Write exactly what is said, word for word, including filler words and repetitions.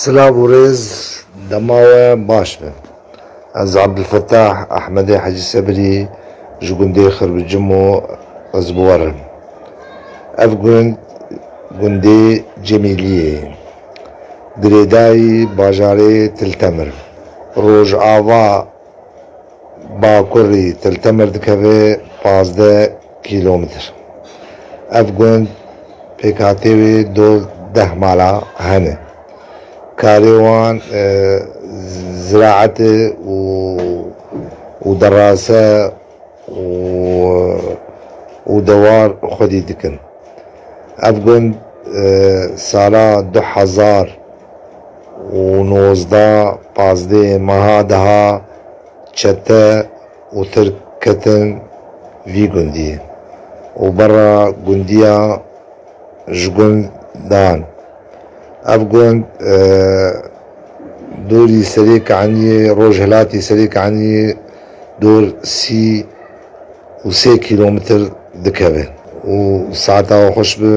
Silav û rêz, dema we baş be. Ez Abdulfetah Ehmedê Hecî Sebirî ji gundê Xirbicimo ez bi we re im. Ev gund, gundê Cemîliyê ye. Girêdayî bajarê Til Temir. Rojava bakurî Til Temir dikeve pazdeh kîlometr. Ev gund pêkhatê wê dor deh mala hene. Karê wan, e, ziraet e û, û derase û, û dewar xwedî dikin. Ev gund, e, sala du hezar û nozdeh, pazdeh meha deha çete û Tirk ketin vî gundî û berra gundiya ji gund dan. Ev gund, e, dorî Serê Kaniyê, rojhilatî Serê Kaniyê dor sî û sê kîlometr dikeve û saeta we xweş be.